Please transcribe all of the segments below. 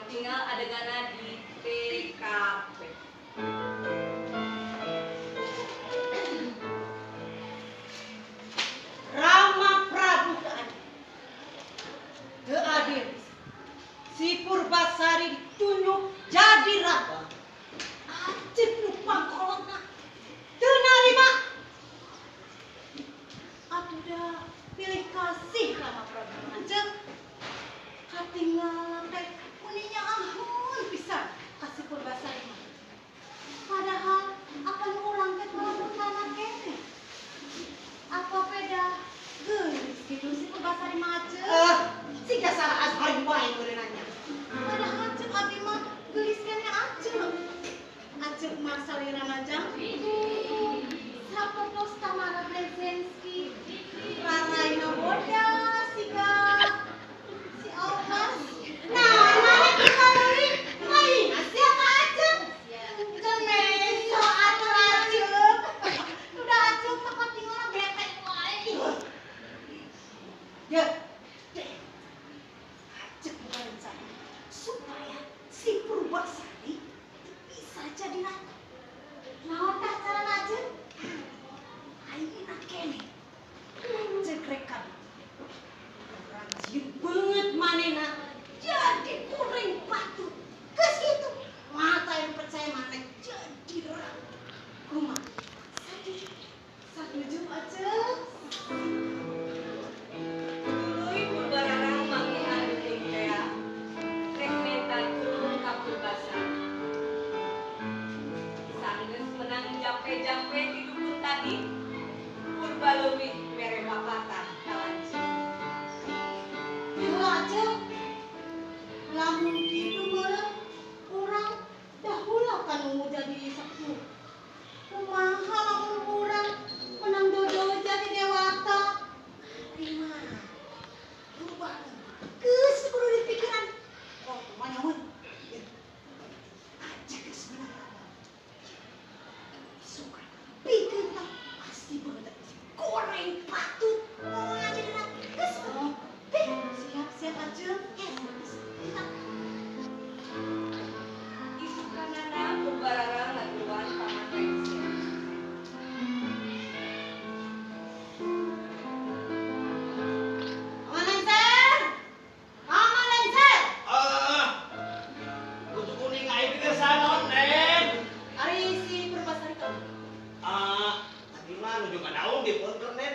Katinggal adegana di TKP. Rama Prabu keadil. Teu adil. Si Purbasari ditunjuk jadi ratu. Acep nu pangkolotna. Teu narima. Atuh da pilih kasih Rama Prabu. Acep katinggalan teh uninya ahun pisan ka si Purbasari mah. Padahal apan urang teh palamuntana keneh. Apa beda geulis gitu si Purbasari mah Acep. Siga salah Azhari wae meureunanya. Padahal cek abi mah geulis keneh Acep. Acep mah salirana jangkung. Sapopos Tamara Bleszynski. Raraina bodas siga si Almas. Nah, mana kaleuwi lain sia ka Acep. Cemeso atuh Acep. Udah Acep mah katinggalan bete wae. Ya, deh. Acep bukan rencana supaya si Purbasari bisa jadi ratu. Naon tah carana Acep? Ayeuna keneh. Cek rek rajin banget manena jadi goreng batu. Geus kitu. Mata yang percaya maneh jadi ratu. Kumaha? Saduju. Saduju Acep. Tuluy Purbararang manggihan geuting tea. Rek menta tulung ka Purbasari. Sanggeus menang jampe-jampe ti dukun tadi, Purba leuwih mere papatah ka lanceuk. Heula Acep. Lamun kitu meureun urang dahula kanu jadi sepuh. Kumaha lamun urang menang dodo jadi dewata. Rima. Berubah. Geus kudu dipikiran. Oh, kumaha nyamun? Acep geus menang. Suka pikeun tah pasti banget goreng patut. Moal jadi ratu. Geus. Oh, siap-siap Acep. Isukanana Purbararang ngageruan Paman Lengser. Paman Lengser. Paman Lengser. Ah, kutu kuning aing teh sanon, Nen. Ari si Purbasari ka. Ah, tadi mah nuju ka daun dipeungkeun, Nen.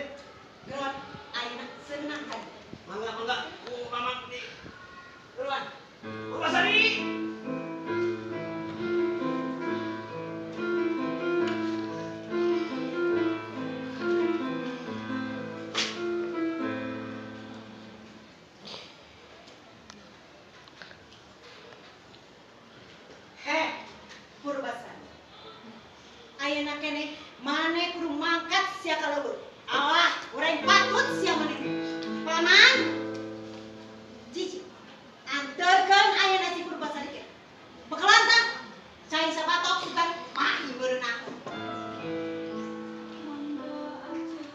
Gerak ayeuna senang kan. Mangga, mangga, ku mamang di. Buruan. Purbasari. Heh, Purbasari. Ayeuna keneh maneh kudu mangkat sia ka leuweung. Alah, urang patut sia maneh. Paman. Jiji. Anterkeun ayeuna si Purbasari ke. Bekalan tah. Cai sabatok sugan mahi meureun aku. Mangga Acep.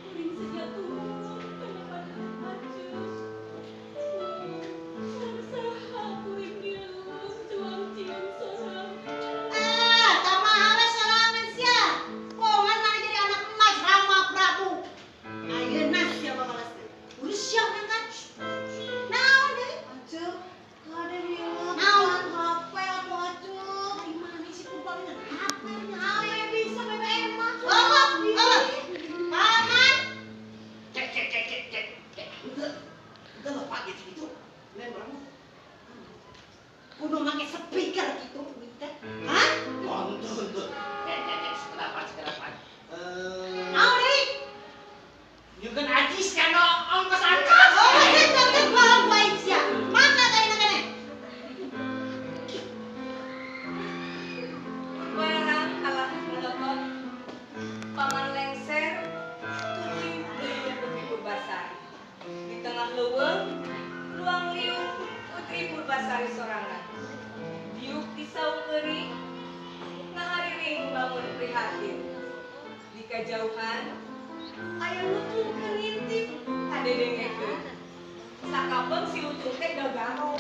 Kuring sedia turun kana badan Acep. Saha kuring di leuweung cuang cieun sorangan. Ah, kumaha we sorangan sia. Pongan maneh jadi anak emas Rama Prabu. Ayeuna sia babalaskeun. Urus sia mangkat. Naon deui? Acep, kade hileuh. Naon? HP atuh Acep. Ari maneh si Purbasari HP nya. HP bisa BBM mah. Oh, oh. Paman. Cek cek cek cek cek. Cek. Henteu. Henteu lepat gitu gitu. Nen berapa? Kudu make speaker gitu teh. Hah? Oh, henteu henteu. Cek cek cek sekedapan sekedapan. Eh, Naon deui? nyieunkeun acis kana ongkos angkot. Oh, eta teh bohong wae sia. Mangkat ayeuna keneh. Purbararang kalah melotot. Paman Lengser tuluy nulung Putri Purbasari. Di tengah leuweung, luang liung Putri Purbasari sorangan. Diuk di saung keuri, ngahariring bangun prihatin. Di kajauhan, aya lutung keur ngintip kadedengekeun. Sakapeung si lutung teh gagaro.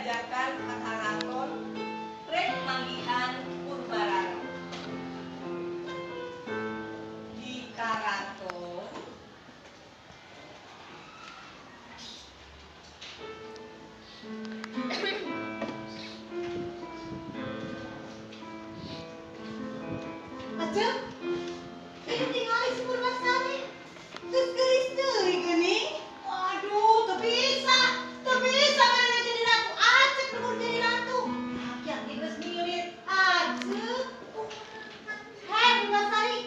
diajarkan ka karaton rek manggihan Purbararang. Di karaton Acep, ini tinggali si Purbasari. Terus geulis deui geuning. Waduh, teu bisa. Teu bisa manehna jadi ratu. Acep nu kudu jadi ratu. Aki-aki geus milit. Acep. Hei Purbasari,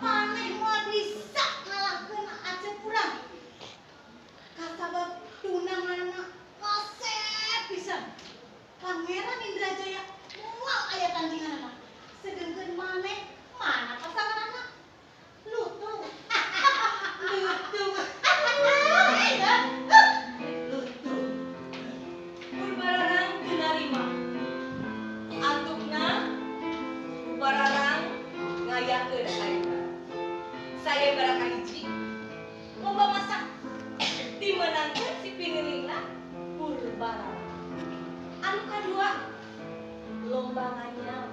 maneh moal bisa ngalahkeun Acep urang. Kasabab tunanganna kasep pisan. Pangeran Indrajaya moal aya tandinganna. Sedengkeun maneh mana pasangan anak? Lutung. Lutung. Lutung. Purbararang teu narima. Antukna Purbararang ngayakeun sayembara. Sayembara kahiji lomba masak dimenangkeun si pinilingna Purbararang. Anu kadua lomba nganyam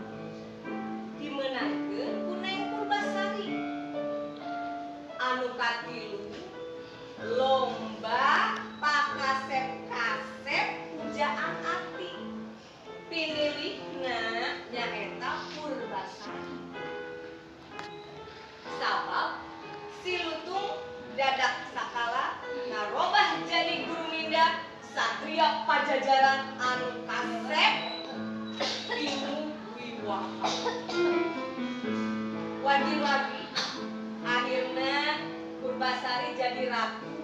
dimenangkeun ku Neng Purbasari. Anu katilu lomba pakasep-kasep pujaan ati pinilihna nyaeta Purbasari. Sabab si Lutung dadak sakala ngarobah jadi Guruminda satria pajajaran anu kasep tinu wiwaha. Wagi-wagi akhirna Purbasari jadi ratu.